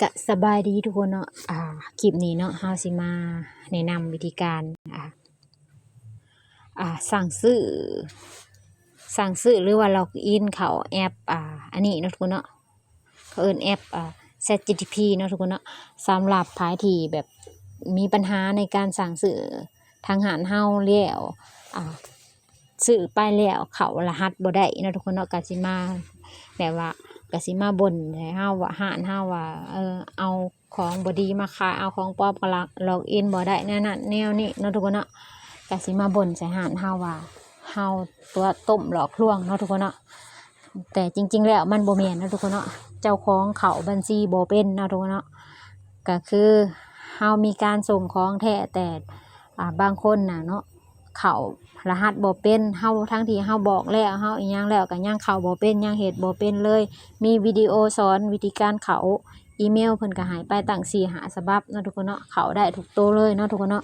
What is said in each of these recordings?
ກະສະບາຍດີທຸກຄົນເນາະ ອ່າ ຄລິບນີ້ເນາະ ເຮົາຊິມາແນະນຳວິທີການ ອ່າ ອ່າ ສັ່ງຊື້ ສັ່ງຊື້ ຫຼືວ່າລັອກອິນເຂົ້າແອັບ ອ່າ ອັນນີ້ເນາະທຸກຄົນເນາະ ເຂົາເອີ້ນແອັບ ອ່າ ແຊັດຈີພີເນາະທຸກຄົນເນາະ. ສຳລັບໃຜທີ່ແບບມີບັນຫາໃນການສັ່ງຊື້ທາງຮ້ານເຮົາແລ້ວ ອ່າ ຊື້ໄປແລ້ວເຂົ້າລະຫັດບໍ່ໄດ້ເນາະທຸກຄົນເນາະ ກະຊິມາ ແບບວ່າ ກະຊິມາບົ່ນໃຫ້ເຮົາວ່າ ຮ້ານເຮົາວ່າ ເອີ ເອົາຂອງບໍ່ດີມາຂາຍ ເອົາຂອງປອມມາລັອກອິນບໍ່ໄດ້ ແນວນັ້ນແນວນີ້ເນາະທຸກຄົນເນາະ. ກະຊິມາບົ່ນໃສ່ຮ້ານເຮົາວ່າ ເຮົາຕົວະຕົ້ມຫຼອກລວງເນາະທຸກຄົນເນາະ. ແຕ່ຈິງໆແລ້ວມັນບໍ່ແມ່ນເນາະທຸກຄົນເນາະ ເຈົ້າຂອງເຂົ້າບັນຊີບໍ່ເປັນເນາະທຸກຄົນເນາະ. ກະຄືເຮົາມີການສົ່ງຂອງແທ້ ແຕ່ ອ່າ ບາງຄົນນະເນາະ ເຂົ້າລະຫັດບໍ່ເປັນ ເຮົາ ທັງທີ່ເຮົາບອກແລ້ວ ເຮົາອີ່ຫຍັງແລ້ວ ກະຍັງເຂົ້າບໍ່ເປັນ ຍັງເຮັດບໍ່ເປັນເລີຍ. ມີວິດີໂອສອນວິທີການເຂົ້າອີເມວ ເພິ່ນກະໃຫ້ໄປຕັ້ງສີ່ຫ້າສະບັບເນາະທຸກຄົນເນາະ ເຂົ້າໄດ້ທຸກໂຕເລີຍເນາະທຸກຄົນເນາະ.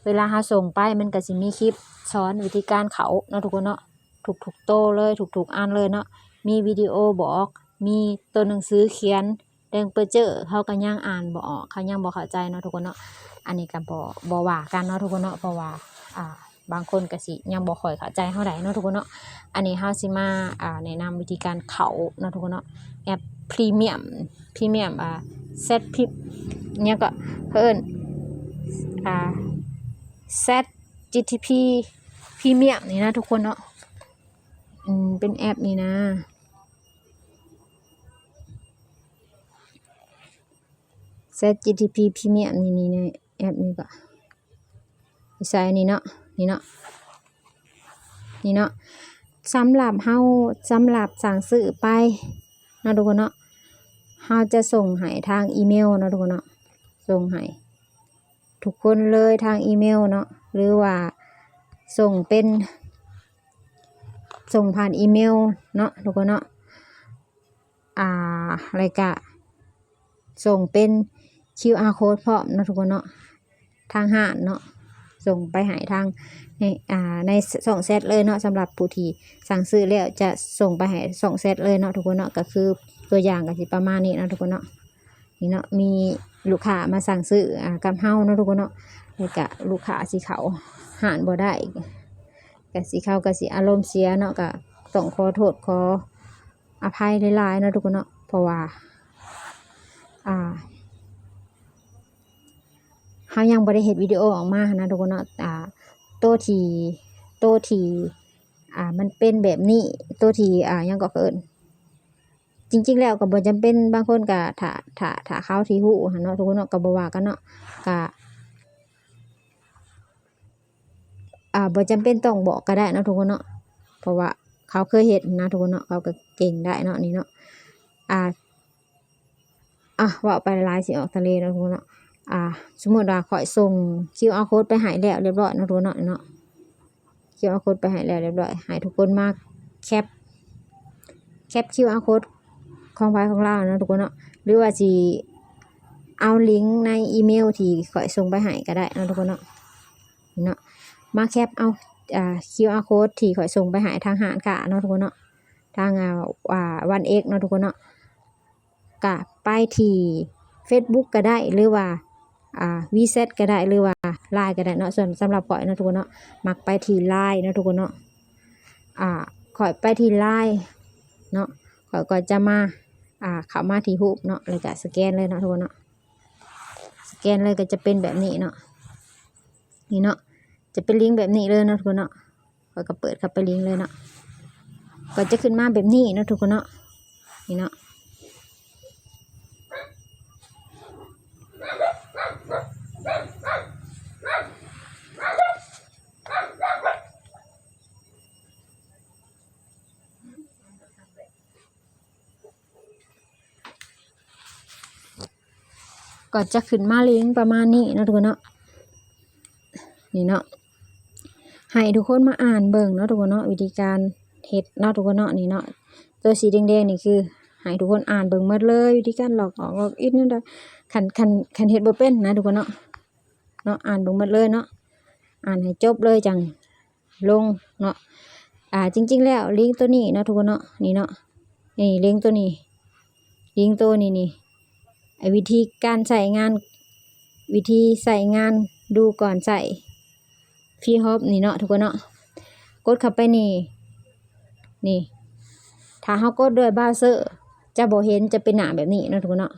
ເວລາເຮົາສົ່ງໄປ ມັນກະຊິມີຄລິບສອນວິທີການເຂົ້າເນາະທຸກຄົນເນາະ ທຸກໆໂຕເລີຍ ທຸກໆອັນເລີຍເນາະ. ມີວິດີໂອບອກ ມີໂຕໜັງສືຂຽນ ແດງເປີເຈີ ເຮົາກະຍັງອ່ານບໍ່ອອກ ເຮົາຍັງບໍ່ເຂົ້າໃຈເນາະທຸກຄົນເນາະ. ອັນນີ້ກະບໍ່ ບໍ່ວ່າກັນເນາະທຸກຄົນເນາະ ເພາະວ່າ ອ່າ ບາງຄົນກະຊິຍັງບໍ່ຄ່ອຍເຂົ້າໃຈເທົ່າໃດເນາະທຸກຄົນເນາະ. ອັນນີ້ເຮົາຊິມາ ອ່າ ແນະນຳວິທີການເຂົ້າເນາະທຸກຄົນເນາະ ແອັບພຣີມຽມ ພຣີມຽມ ອ່າ ແຊັດພີ ຫຍັງເກາະ ເຂົາເອີ້ນ ອ່າ ແຊັດຈີພີພຣີມຽມນີ້ນະທຸກຄົນເນາະ. ອືມ ເປັນແອັບນີ້ນະ ແຊັດຈີພີພຣີມຽມນີ້ ນີ້ ນີ້ ແອັບນີ້ກະ ໃສ່ນີ້ເນາະ ນີ້ເນາະ ນີ້ເນາະ. ສຳລັບເຮົາ ສຳລັບສັ່ງຊື້ໄປເນາະທຸກຄົນເນາະ ເຮົາຈະສົ່ງໃຫ້ທາງອີເມວເນາະທຸກຄົນເນາະ ສົ່ງໃຫ້ທຸກຄົນເລີຍທາງອີເມວເນາະ ຫຼືວ່າສົ່ງເປັນ ສົ່ງຜ່ານອີເມວເນາະທຸກຄົນເນາະ. ອ່າ ແລ້ວກະສົ່ງເປັນຄິວອາໂຄດພ້ອມເນາະທຸກຄົນເນາະ ທາງຮ້ານເນາະ ສົ່ງໄປໃຫ້ທາງ ໃນ ອ່າ ໃນຊ່ອງແຊັດເລີຍເນາະ. ສຳລັບຜູ້ທີ່ສັ່ງຊື້ແລ້ວຈະສົ່ງໄປໃຫ້ຊ່ອງແຊັດເລີຍເນາະທຸກຄົນເນາະ ກະຄືຕົວຢ່າງກະຊິປະມານນີ້ເນາະທຸກຄົນເນາະ. ນີ້ເນາະ ມີລູກຄ້າມາສັ່ງຊື້ ອ່າ ກັບເຮົາເນາະທຸກຄົນເນາະ ແລ້ວກະລູກຄ້າຊິເຂົ້າຮ້ານບໍ່ໄດ້ ກະຊິ ເຂົາກະຊິອາລົມເສຍເນາະ ກະຕ້ອງຂໍໂທດຂໍອະໄພຫຼາຍໆເນາະທຸກຄົນເນາະ ເພາະວ່າ ອ່າ ເຮົາຍັງບໍ່ໄດ້ເຮັດວິດີໂອອອກມາຫັ້ນນະທຸກຄົນເນາະ. ອ່າ ໂຕທີ່ ໂຕທີ່ ອ່າ ມັນເປັນແບບນີ້ ໂຕທີ່ ອ່າ ຫຍັງເກາະ ເຂົາເອີ້ນ ຈິງໆແລ້ວກະບໍ່ຈຳເປັນ ບາງຄົນກະຖ້າ ຖ້າ ຖ້າເຂົາທີ່ຮູ້ຫັ້ນເນາະທຸກຄົນເນາະ ກະບໍ່ວ່າກັນເນາະ ກະ ອ່າ ບໍ່ຈຳເປັນຕ້ອງບອກກະໄດ້ເນາະທຸກຄົນເນາະ ເພາະວ່າເຂົາເຄີຍເຮັດນະທຸກຄົນເນາະ ເຂົາກະເກັ່ງໄດ້ເນາະ ນີ້ເນາະ. ອ່າ ອ່ະ ເວົ້າໄປຫຼາຍຊິອອກທະເລເນາະທຸກຄົນເນາະ. ອ່າ ສົມມຸດວ່າຂ້ອຍສົ່ງຄິວອາໂຄດໄປໃຫ້ແລ້ວລຽບຮ້ອຍເນາະທຸກຄົນເນາະ ເນາະ ຄິວອາໂຄດໄປໃຫ້ແລ້ວລຽບຮ້ອຍ ໃຫ້ທຸກຄົນມາແຄັບ ແຄັບຄິວອາໂຄດຂອງໃຜຂອງລາວເນາະທຸກຄົນເນາະ ຫຼືວ່າຊິເອົາລິງໃນອີເມວທີ່ຂ້ອຍສົ່ງໄປໃຫ້ກະໄດ້ເນາະທຸກຄົນເນາະ ເນາະ. ມາແຄັບເອົາ ອ່າ ຄິວອາໂຄດທີ່ຂ້ອຍສົ່ງໄປໃຫ້ທາງຮ້ານຄ້າເນາະທຸກຄົນເນາະ ທາງ ອ່າ ວັນເອັກເນາະທຸກຄົນເນາະ. ກະໄປທີ່ເຟສບຸກກະໄດ້ ຫຼືວ່າ ອ່າ ວີແຊັດກະໄດ້ ຫຼືວ່າລາຍກະໄດ້ເນາະ. ສ່ວນສຳລັບຂ້ອຍເນາະທຸກຄົນເນາະ ມັກໄປທີ່ລາຍເນາະທຸກຄົນເນາະ. ອ່າ ຂ້ອຍໄປທີ່ລາຍເນາະ ຂ້ອຍກໍຈະມາ ອ່າ ເຂົ້າມາທີ່ຮູບເນາະ ແລ້ວກະສະແກນເລີຍເນາະທຸກຄົນເນາະ. ສະແກນເລີຍກໍຈະເປັນແບບນີ້ເນາະ ນີ້ເນາະ ຈະເປັນລິງແບບນີ້ເລີຍເນາະທຸກຄົນເນາະ. ຂ້ອຍກໍເປີດເຂົ້າໄປລິງເລີຍເນາະ ກໍຈະຂຶ້ນມາແບບນີ້ເນາະທຸກຄົນເນາະ ນີ້ເນາະ. ກໍຈະຂຶ້ນມາລິງປະມານນີ້ເນາະທຸກຄົນເນາະ ນີ້ເນາະ. ໃຫ້ທຸກຄົນມາອ່ານເບິ່ງເນາະທຸກຄົນເນາະ ວິທີການເຮັດເນາະທຸກຄົນເນາະ ນີ້ເນາະ. ໂຕສີແດງໆນີ້ຄືໃຫ້ທຸກຄົນອ່ານເບິ່ງໝົດເລີຍ ວິທີການລັອກອອກລັອກອິນແນວໃດ ຄັນ ຄັນ ຄັນເຮັດບໍ່ເປັນນະທຸກຄົນເນາະ ເນາະ ອ່ານເບິ່ງໝົດເລີຍເນາະ ອ່ານໃຫ້ຈົບເລີຍຈັ່ງ ລົງເນາະ. ອ່າ ຈິງໆແລ້ວລິງໂຕນີ້ເນາະທຸກຄົນເນາະ ນີ້ເນາະ ນີ້ລິງໂຕນີ້ ລິງໂຕນີ້ນີ້ ວິທີການໃຊ້ງານ ວິທີໃຊ້ງານ ດູກ່ອນໃຊ້ ຟຣີຮອບນີ້ເນາະທຸກຄົນເນາະ. ກົດເຂົ້າໄປນີ້ ນີ້ ຖ້າເຮົາກົດດ້ວຍບຣາວເຊີ ຈະບໍ່ເຫັນ ຈະເປັນໜ້າແບບນີ້ເນາະທຸກຄົນເນາະ.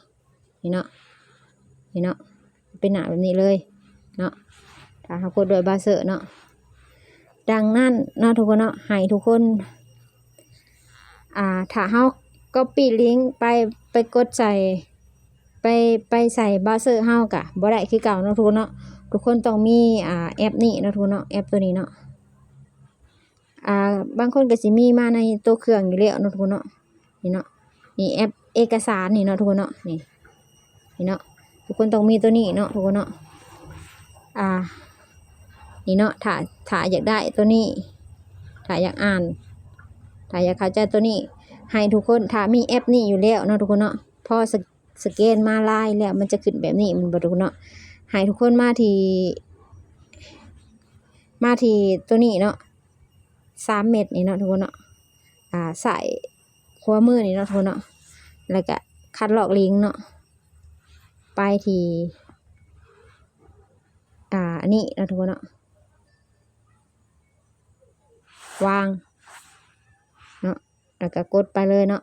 ນີ້ເນາະ ນີ້ເນາະ ເປັນໜ້າແບບນີ້ເລີຍເນາະ ຖ້າເຮົາກົດດ້ວຍບຣາວເຊີເນາະ. ດັ່ງນັ້ນເນາະທຸກຄົນເນາະ ໃຫ້ທຸກຄົນ ອ່າ ຖ້າເຮົາກັອບປີ້ລິງໄປ ໄປກົດໃສ່ ໄປ ໄປໃສ່ບຣາວເຊີເຮົາກະບໍ່ໄດ້ຄືເກົ່າເນາະທຸກຄົນເນາະ. ທຸກຄົນຕ້ອງມີ ອ່າ ແອັບນີ້ເນາະທຸກຄົນເນາະ ແອັບໂຕນີ້ເນາະ. ອ່າ ບາງຄົນກໍຊິມີມາໃນຕົວເຄື່ອງຢູ່ແລ້ວເນາະທຸກຄົນເນາະ. ນີ້ເນາະ ນີ້ແອັບເອກະສານນີ້ເນາະທຸກຄົນເນາະ. ນີ້ ນີ້ເນາະ ທຸກຄົນຕ້ອງມີຕົວນີ້ເນາະທຸກຄົນເນາະ. ອ່າ ນີ້ເນາະ ຖ້າ ຖ້າຢາກໄດ້ຕົວນີ້ ຖ້າຢາກອ່ານ ຖ້າຢາກເຂົ້າໃຈຕົວນີ້ ໃຫ້ທຸກຄົນ ຖ້າມີແອັບນີ້ຢູ່ແລ້ວເນາະທຸກຄົນເນາະ ພໍສະ ສະແກນມາລາຍແລ້ວ ມັນຈະຂຶ້ນແບບນີ້ແມ່ນບໍ່ທຸກຄົນເນາະ. ໃຫ້ທຸກຄົນມາທີ່ ມາທີ່ຕົວນີ້ເນາະ ສາມເມັດນີ້ເນາະທຸກຄົນເນາະ. ອ່າ ຊ້າຍຂວາມືນີ້ເນາະທຸກຄົນເນາະ ແລ້ວກະຄັດລອກລິງເນາະ ໄປທີ່ ອ່າ ອັນນີ້ເນາະທຸກຄົນເນາະ ວາງເນາະ ແລ້ວກະກົດໄປເລີຍເນາະ.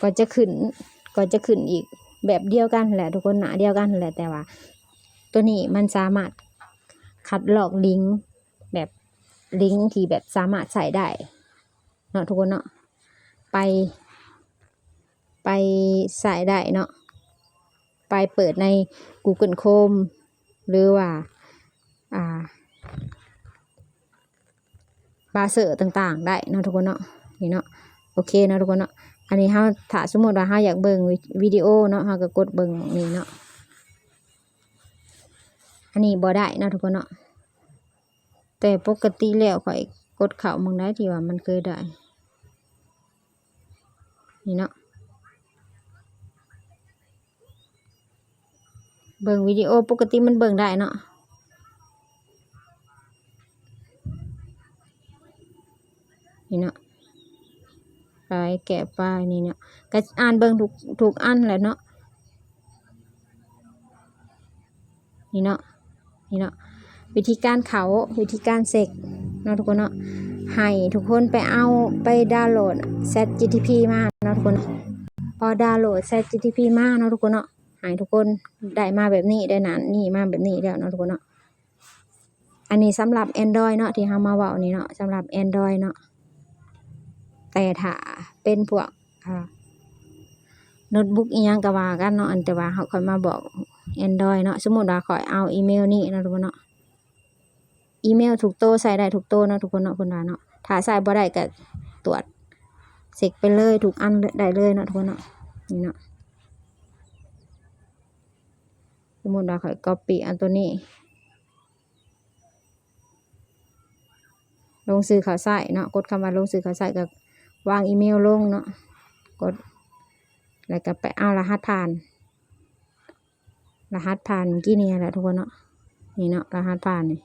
ກໍຈະຂຶ້ນ ກໍຈະຂຶ້ນອີກແບບດຽວກັນແຫຼະທຸກຄົນ ໜ້າດຽວກັນແຫຼະ ແຕ່ວ່າຕົວນີ້ມັນສາມາດຄັດລອກລິງ ແບບລິງທີ່ແບບສາມາດໃຊ້ໄດ້ເນາະທຸກຄົນເນາະ ໄປ ໄປໃຊ້ໄດ້ເນາະ ໄປເປີດໃນ Google Chrome ຫຼືວ່າ ອ່າ ບຣາວເຊີຕ່າງໆໄດ້ເນາະທຸກຄົນເນາະ. ນີ້ເນາະ ໂອເຄເນາະທຸກຄົນເນາະ. ອັນນີ້ເຮົາ ຖ້າສົມມຸດວ່າເຮົາຢາກເບິ່ງວິ ວິດີໂອເນາະ ເຮົາກໍກົດເບິ່ງນີ້ເນາະ. ອັນນີ້ບໍ່ໄດ້ເນາະທຸກຄົນເນາະ ແຕ່ປົກກະຕິແລ້ວຂ້ອຍກົດເຂົ້າໝ່ອງໃດທີ່ວ່າມັນເຄີຍໄດ້ ນີ້ເນາະ. ເບິ່ງວິດີໂອປົກກະຕິມັນເບິ່ງໄດ້ເນາະ ນີ້ເນາະ ໄປແກະໄຟລ໌ນີ້ເນາະ ກະອ່ານເບິ່ງທຸກ ທຸກອັນແຫຼະເນາະ ນີ້ເນາະ. ນີ້ເນາະ ວິທີການເຂົ້າ ວິທີການເຊັກເນາະທຸກຄົນເນາະ ໃຫ້ທຸກຄົນໄປເອົາ ໄປດາວໂຫຼດ ChatGPT ມາເນາະທຸກຄົນເນາະ. ພໍດາວໂຫຼດ ChatGPT ມາເນາະທຸກຄົນເນາະ ໃຫ້ທຸກຄົນໄດ້ມາແບບນີ້ ໄດ້ໜ້ານີ້ມາແບບນີ້ແລ້ວເນາະທຸກຄົນເນາະ. ອັນນີ້ສຳລັບ Android ເນາະ ທີ່ເຮົາມາເວົ້ານີ້ເນາະ ສຳລັບ Android ເນາະ. ແຕ່ຖ້າເປັນພວກ ອ່າ ໂນ້ດບຸກອີ່ຫຍັງກໍວ່າກັນເນາະ ອັນ ແຕ່ວ່າເຮົາ ຂ້ອຍມາບອກ Android ເນາະ. ສົມມຸດວ່າຂ້ອຍເອົາອີເມວນີ້ເນາະທຸກຄົນເນາະ ອີເມວທຸກໂຕໃຊ້ໄດ້ທຸກໂຕເນາະທຸກຄົນເນາະ ເພິ່ນວ່າເນາະ. ຖ້າໃຊ້ບໍ່ໄດ້ກໍຕວດເຊັກໄປເລີຍ ທຸກອັນໄດ້ເລີຍເນາະທຸກຄົນເນາະ. ນີ້ເນາະ ສົມມຸດວ່າຂ້ອຍກັອບປີ້ເອົາໂຕນີ້ ລົງຊື່ເຂົ້າໃຊ້ເນາະ ກົດຄຳວ່າລົງຊື່ເຂົ້າໃຊ້ ກໍວາງອີເມວລົງເນາະ ກົດ ແລ້ວກໍໄປເອົາລະຫັດຜ່ານ ລະຫັດຜ່ານເມື່ອກີ້ນີ້ແຫຼະທຸກຄົນເນາະ. ນີ້ເນາະ ລະຫັດຜ່ານນີ້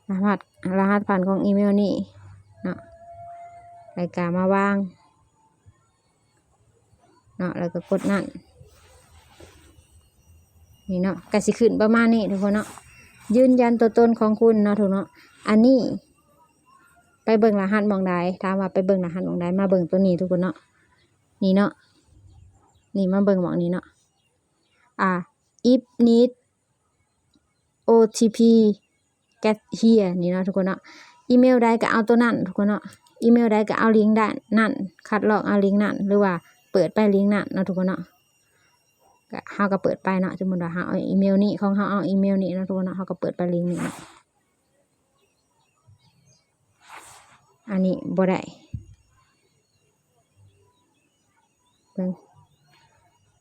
ລະຫັດ ລະຫັດຜ່ານຂອງອີເມວນີ້ເນາະ ແລ້ວກໍມາວາງ ເນາະ ແລ້ວກໍກົດນັ້ນ ນີ້ເນາະ ກໍຊິຂຶ້ນປະມານນີ້ທຸກຄົນເນາະ ຢືນຢັນຕົວຕົນຂອງຄຸນເນາະທຸກເນາະ. ອັນນີ້ໄປເບິ່ງລະຫັດໝ່ອງໃດ? ຖາມວ່າໄປເບິ່ງລະຫັດໝ່ອງໃດ? ມາເບິ່ງຕົວນີ້ທຸກຄົນເນາະ ນີ້ເນາະ ນີ້ມາເບິ່ງໝ່ອງນີ້ເນາະ ອ່າ if need OTP get here ນີ້ເນາະທຸກຄົນເນາະ. ອີເມວໃດກໍເອົາຕົວນັ້ນທຸກຄົນເນາະ ອີເມວໃດກໍເອົາລິງດ້ານນັ້ນ ຄັດລອກເອົາລິງນັ້ນ ຫຼືວ່າເປີດໄປລິງນັ້ນເນາະທຸກຄົນເນາະ. ກໍ ເຮົາກໍເປີດໄປເນາະ ສົມມຸດວ່າເຮົາເອົາອີເມວນີ້ ຂອງເຮົາເອົາອີເມວນີ້ເນາະທຸກຄົນເນາະ ເຮົາກໍເປີດໄປລິງນີ້ເນາະ. ອັນນີ້ບໍ່ໄດ້ ເບິ່ງ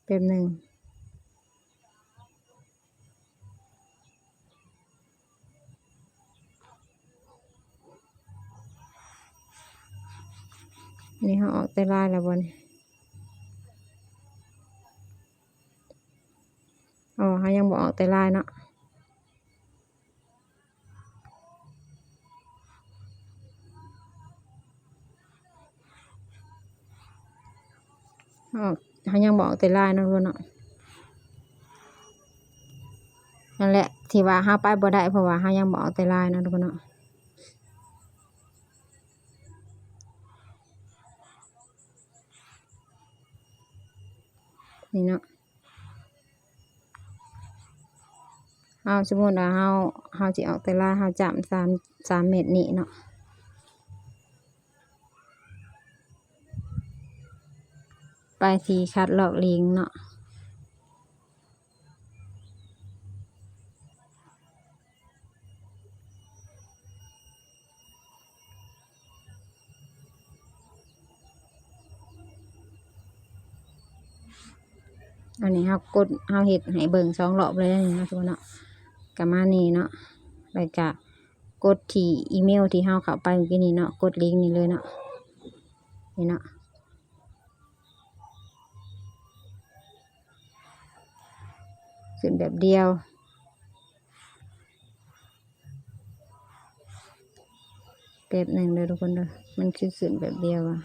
ແປັບໜຶ່ງ ນີ້ເຮົາອອກແຕ່ລາຍແລ້ວບໍ່ນີ້? ອໍ ເຮົາຍັງບໍ່ອອກແຕ່ລາຍເນາະ. ອອກ ເຮົາຍັງບໍ່ອອກແຕ່ລາຍເນາະທຸກຄົນເນາະ. ນັ້ນແຫຼະ ທີ່ວ່າເຮົາໄປບໍ່ໄດ້ ເພາະວ່າເຮົາຍັງບໍ່ອອກແຕ່ລາຍເນາະທຸກຄົນເນາະ. ນີ້ເນາະ ເຮົາ ສົມມຸດວ່າເຮົາ ເຮົາຊິອອກແຕ່ລາຍ ເຮົາຈ້ຳສາມ ສາມເມັດນີ້ເນາະ ໄປທີ່ຄັດລອກລິງເນາະ. ອັນນີ້ເຮົາກົດ ເຮົາເຮັດໃຫ້ເບິ່ງສອງລອບເລີຍເນາະທຸກຄົນເນາະ. ກະມານີ້ເນາະ ແລ້ວກະກົດທີ່ອີເມວທີ່ເຮົາເຂົ້າໄປເມື່ອກີ້ນີ້ເນາະ ກົດລິງນີ້ເລີຍເນາະ. ນີ້ເນາະ ຂຶ້ນແບບດຽວ ແປັບໜຶ່ງເດີທຸກຄົນເດີ ມັນຄືຂຶ້ນແບບດຽວອະ.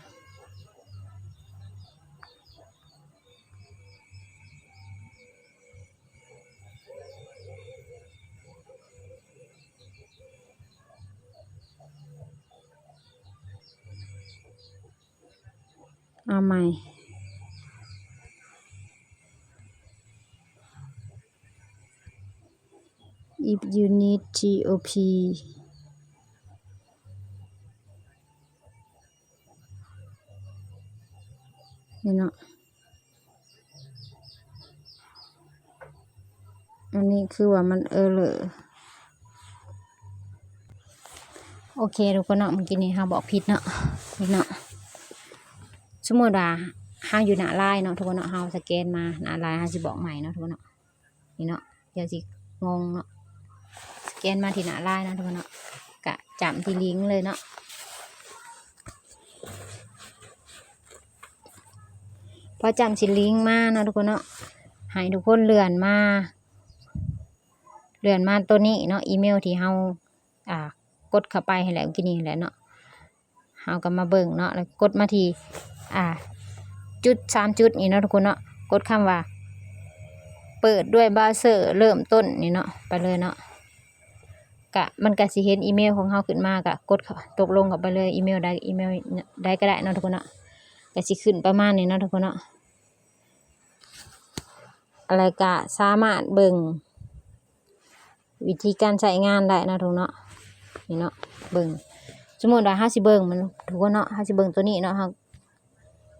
ເອົາໃໝ່ if you need T O P ນີ້ເນາະ. ອັນນີ້ຄືວ່າມັນເອີເຣີ ໂອເຄທຸກຄົນເນາະ. ເມື່ອກີ້ນີ້ເຮົາບອກຜິດເນາະ ນີ້ເນາະ. ສົມມຸດວ່າເຮົາຢູ່ໜ້າລາຍເນາະທຸກຄົນເນາະ ເຮົາສະແກນມາໜ້າລາຍ ເຮົາຊິບອກໃໝ່ເນາະທຸກຄົນເນາະ. ນີ້ເນາະ ດຽວຊິງົງເນາະ ສະແກນມາທີ່ໜ້າລາຍເນາະທຸກຄົນເນາະ ກະຈ້ຳທີ່ລິງເລີຍເນາະ. ພໍຈ້ຳຊິລິງມາເນາະທຸກຄົນເນາະ ໃຫ້ທຸກຄົນເລື່ອນມາ ເລື່ອນມາໂຕນີ້ເນາະ ອີເມວທີ່ເຮົາ ອ່າ ກົດເຂົ້າໄປຫັ້ນແຫຼະ ເມື່ອກີ້ນີ້ຫັ້ນແຫຼະເນາະ. ເຮົາກໍມາເບິ່ງເນາະ ແລ້ວກົດມາທີ່ ອ່າ ຈຸດສາມຈຸດນີ້ເນາະທຸກຄົນເນາະ. ກົດຄຳວ່າເປີດດ້ວຍບຣາວເຊີເລີ່ມຕົ້ນນີ້ເນາະ ໄປເລີຍເນາະ. ກະ ມັນກະຊິເຫັນອີເມວຂອງເຮົາຂຶ້ນມາ ກະກົດເຂົ້າ ຕົກລົງເຂົ້າໄປເລີຍ ອີເມວໃດ ອີເມວໃດກໍໄດ້ເນາະທຸກຄົນເນາະ. ກະຊິຂຶ້ນປະມານນີ້ເນາະທຸກຄົນເນາະ ແລ້ວກະສາມາດເບິ່ງ ວິທີການໃຊ້ງານໄດ້ເນາະທຸກເນາະ. ນີ້ເນາະ ເບິ່ງ ສົມມຸດວ່າເຮົາຊິເບິ່ງມັນທຸກຄົນເນາະ ເຮົາຊິເບິ່ງໂຕນີ້ເນາະ ເຮົາ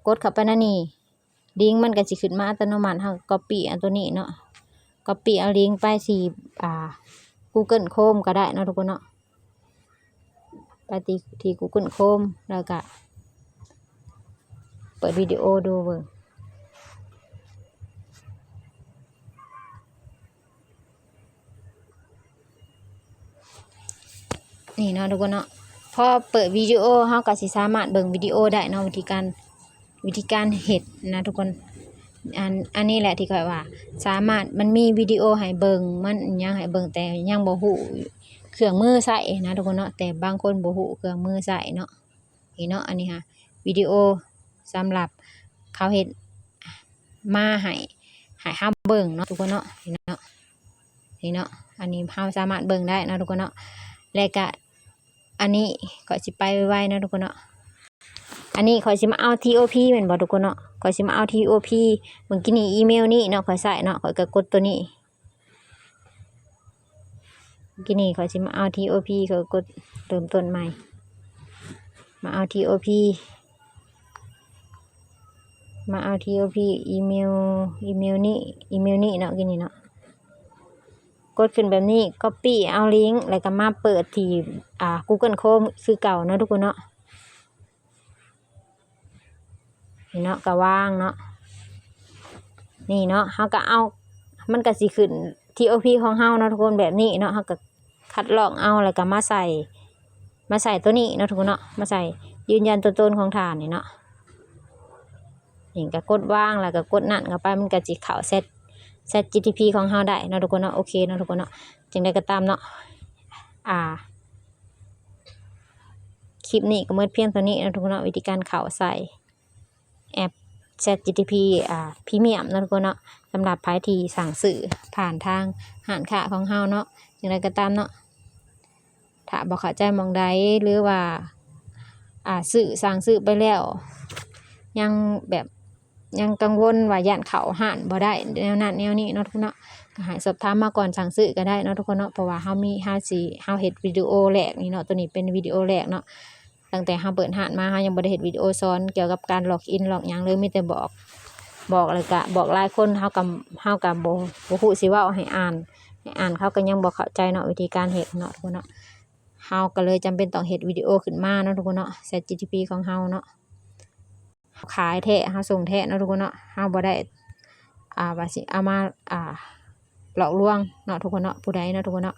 ກົດເຂົ້າໄປໃນນີ້ ລິງມັນກໍຊິຂຶ້ນມາອັດຕະໂນມັດ ເຮົາກໍກັອບປີ້ເອົາໂຕນີ້ເນາະ ກັອບປີ້ເອົາລິງໄປທີ່ ອ່າ ກູເກີນໂຄຣມກໍໄດ້ເນາະທຸກຄົນເນາະ. ໄປທີ່ ທີ່ກູເກີນໂຄຣມ ແລ້ວກະເປີດວິດີໂອດູເບິ່ງ ນີ້ເນາະທຸກຄົນເນາະ. ພໍເປີດວິດີໂອ ເຮົາກໍຊິສາມາດເບິ່ງວິດີໂອໄດ້ເນາະ ວິທີການ ວິທີການເຮັດນະທຸກຄົນ. ອັນ ອັນນີ້ແຫຼະທີ່ຂ້ອຍວ່າສາມາດ ມັນມີວິດີໂອໃຫ້ເບິ່ງ ມັນຫຍັງໃຫ້ເບິ່ງ ແຕ່ຍັງບໍ່ຮູ້ເຄື່ອງມືໃຊ້ນະທຸກຄົນເນາະ. ແຕ່ບາງຄົນບໍ່ຮູ້ເຄື່ອງມືໃຊ້ເນາະ. ນີ້ເນາະ ອັນນີ້ຫາ ວິດີໂອສຳລັບເຂົາເຮັດມາໃຫ້ ໃຫ້ເຮົາເບິ່ງເນາະທຸກຄົນເນາະ. ນີ້ເນາະ ນີ້ເນາະ ອັນນີ້ເຮົາສາມາດເບິ່ງໄດ້ເນາະທຸກຄົນເນາະ. ແລະກະ ອັນນີ້ຂ້ອຍຊິໄປໄວໆເນາະທຸກຄົນເນາະ. ອັນນີ້ຂ້ອຍຊິມາເອົາທີໂອພີແມ່ນບໍ່ທຸກຄົນເນາະ. ຂ້ອຍຊິມາເອົາທີໂອພີ ເມື່ອກີ້ນີ້ອີເມວນີ້ເນາະ ຂ້ອຍໃຊ້ເນາະ ຂ້ອຍກໍກົດໂຕນີ້. ເມື່ອກີ້ນີ້ຂ້ອຍຊິມາເອົາທີໂອພີ ຂ້ອຍກໍກົດເລີ່ມຕົ້ນໃໝ່ ມາເອົາທີໂອພີ ມາເອົາທີໂອພີ ອີເມວ ອີເມວນີ້ ອີເມວນີ້ເນາະ ກີ້ນີ້ເນາະ. ກົດຂຶ້ນແບບນີ້ ກັອບປີ້ເອົາລິງ ແລ້ວກໍມາເປີດທີ່ ອ່າ ກູເກີນໂຄຣມຄືເກົ່າເນາະທຸກຄົນເນາະ. ນີ້ເນາະ ກໍວາງເນາະ ນີ້ເນາະ ເຮົາກໍເອົາ ມັນກໍຊິຂຶ້ນທີໂອພີຂອງເຮົາເນາະທຸກຄົນ ແບບນີ້ເນາະ. ເຮົາກໍຄັດລອກເອົາ ແລ້ວກໍມາໃສ່ ມາໃສ່ໂຕນີ້ເນາະທຸກຄົນເນາະ ມາໃສ່ຢືນຢັນຕົວຕົນຂອງທ່ານນີ້ເນາະ. ນີ້ກໍກົດວາງ ແລ້ວກໍກົດນັ້ນເຂົ້າໄປ ມັນກໍຊິເຂົ້າແຊັດ ແຊັດຈີພີຂອງເຮົາໄດ້ເນາະທຸກຄົນເນາະ. ໂອເຄເນາະທຸກຄົນເນາະ ຈັ່ງໃດກໍຕາມເນາະ ອ່າ ຄລິບນີ້ກໍໝົດພຽງເທົ່ານີ້ເນາະທຸກຄົນເນາະ ວິທີການເຂົ້າໃສ່ແອັບ ແຊັດຈີພີ ອ່າ ພຣີມຽມເນາະທຸກຄົນເນາະ. ສຳລັບໃຜທີ່ສັ່ງຊື້ຜ່ານທາງຮ້ານຄ້າຂອງເຮົາເນາະ ຢ່າງໃດກໍຕາມເນາະ ຖ້າບໍ່ເຂົ້າໃຈໝ່ອງໃດ ຫຼືວ່າ ອ່າ ຊື້ ສັ່ງຊື້ໄປແລ້ວ ຍັງແບບ ຍັງກັງວົນວ່າຢ້ານເຂົ້າຮ້ານບໍ່ໄດ້ ແນວນັ້ນແນວນີ້ເນາະທຸກຄົນເນາະ ກໍໃຫ້ສອບຖາມມາກ່ອນສັ່ງຊື້ກໍໄດ້ເນາະທຸກຄົນເນາະ. ເພາະວ່າເຮົາມີ ເຮົາຊິ ເຮົາເຮັດວິດີໂອແລກນີ້ເນາະ ໂຕນີ້ເປັນວິດີໂອແລກເນາະ. ຕັ້ງແຕ່ເຮົາເປີດຮ້ານມາ ເຮົາຍັງບໍ່ໄດ້ເຮັດວິດີໂອສອນກ່ຽວກັບການລັອກອິນລັອກຫຍັງເລີຍ ມີແຕ່ບອກ ບອກ ແລ້ວກະບອກຫຼາຍຄົນ ເຮົາກໍ ເຮົາກໍບໍ່ ບໍ່ຮູ້ຊິເວົ້າໃຫ້ອ່ານ ໃຫ້ອ່ານ ເຂົາກໍຍັງບໍ່ເຂົ້າໃຈເນາະ ວິທີການເຮັດເນາະທຸກຄົນເນາະ. ເຮົາກໍເລີຍຈຳເປັນຕ້ອງເຮັດວິດີໂອຂຶ້ນມາເນາະທຸກຄົນເນາະ ແຊັດຈີພີຂອງເຮົາເນາະ. ເຮົາຂາຍແທ້ ເຮົາສົ່ງແທ້ເນາະທຸກຄົນເນາະ. ເຮົາບໍ່ໄດ້ ອ່າ ວ່າຊິເອົາມາ ອ່າ ຫຼອກລວງເນາະທຸກຄົນເນາະ ຜູ້ໃດເນາະທຸກຄົນເນາະ.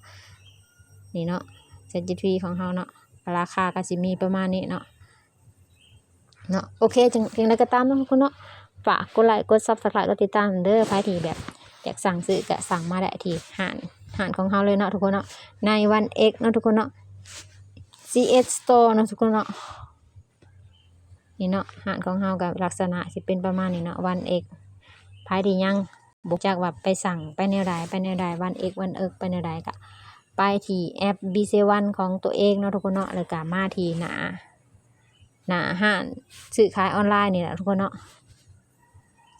ນີ້ເນາະ ແຊັດຈີພີຂອງເຮົາເນາະ ລາຄາກໍຊິມີປະມານນີ້ເນາະ ເນາະ. ໂອເຄ ຈັ່ງ ຈັ່ງໃດກໍຕາມເນາະທຸກຄົນເນາະ ຝາກກົດໄລ ກົດ Subscribe ກົດຕິດຕາມເດີ. ໃຜທີ່ແບບຢາກສັ່ງຊື້ກໍສັ່ງມາໄດ້ທີ່ຮ້ານ ຮ້ານຂອງເຮົາເລີຍເນາະທຸກຄົນເນາະ ໃນວັນເອັກເນາະທຸກຄົນເນາະ ຊີເອັດ Store ເນາະທຸກຄົນເນາະ. ນີ້ເນາະ ຮ້ານຂອງເຮົາກໍລັກສະນະຊິເປັນປະມານນີ້ເນາະ ວັນເອັກ. ໃຜທີ່ຍັງບໍ່ຈັກວ່າໄປສັ່ງໄປແນວໃດ ໄປແນວໃດ ວັນເອັກ ວັນເອິກ ໄປແນວໃດ ກໍໄປທີ່ແອັບ ບີເຊວັນ ຂອງຕົວເອງເນາະທຸກຄົນເນາະ ແລ້ວກໍມາທີ່ໜ້າ ໜ້າຮ້ານຊື້ຂາຍອອນລາຍນີ້ແຫຼະທຸກຄົນເນາະ.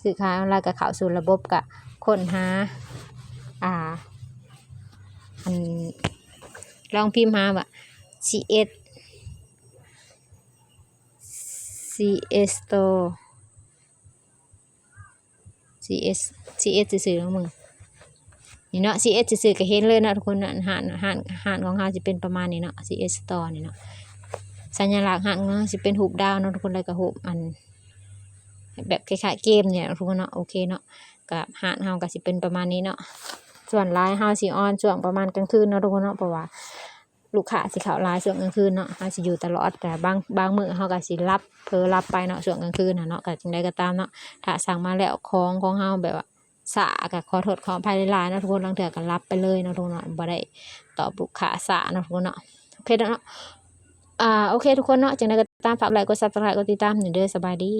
ຊື້ຂາຍອອນລາຍກໍເຂົ້າສູ່ລະບົບ ກໍຄົ້ນຫາ ອ່າ ອັນ ລອງພິມຫາວ່າ ຊີເອັດ ຊີເອັດ Store ຊີເອັດ ຊີເອັດ ຊື່ໆ ລອງເບິ່ງ ນີ້ເນາະ ຊີເອັດ ຊື່ໆ ກໍເຫັນເລີຍເນາະທຸກຄົນ. ຮ້ານ ຮ້ານ ຮ້ານຂອງເຮົາຊິເປັນປະມານນີ້ເນາະ ຊີເອັດ Store ນີ້ເນາະ. ສັນຍະລັກຮ້ານຂອງເຮົາຊິເປັນຮູບດາວເນາະທຸກຄົນ ແລ້ວກໍຮູບອັນ ແບບຄ້າຍໆເກມນີ້ແຫຼະທຸກຄົນເນາະ. ໂອເຄເນາະ ກໍຮ້ານເຮົາກໍຊິເປັນປະມານນີ້ເນາະ. ສ່ວນຫຼາຍເຮົາຊິອອນຊ່ວງປະມານກາງຄືນເນາະທຸກຄົນເນາະ ເພາະວ່າລູກຄ້າຊິເຂົ້າຫຼາຍຊ່ວງກາງຄືນເນາະ ເຮົາຊິຢູ່ຕະຫຼອດ. ແຕ່ບາງ ບາງມື້ເຮົາກໍຊິຫຼັບ ເຜີຫຼັບໄປເນາະ ຊ່ວງກາງຄືນຫັ້ນເນາະ. ກໍຈັ່ງໃດກໍຕາມເນາະ ຖ້າສັ່ງມາແລ້ວຂອງຂອງເຮົາແບບວ່າຊ້າ ກໍຂໍໂທດຂໍອະໄພຫຼາຍໆເນາະທຸກຄົນ. ລາງເທື່ອກໍຫຼັບໄປເລີຍເນາະທຸກຄົນເນາະ ບໍ່ໄດ້ຕອບລູກຄ້າຊ້າເນາະທຸກຄົນເນາະ. ໂອເຄເນາະ ອ່າ ໂອເຄທຸກຄົນເນາະ ຈັ່ງໃດກໍຕາມ ຝາກກົດໄລ ກົດ Subscribe ກົດຕິດຕາມນີ້ເດີ. ສະບາຍດີ.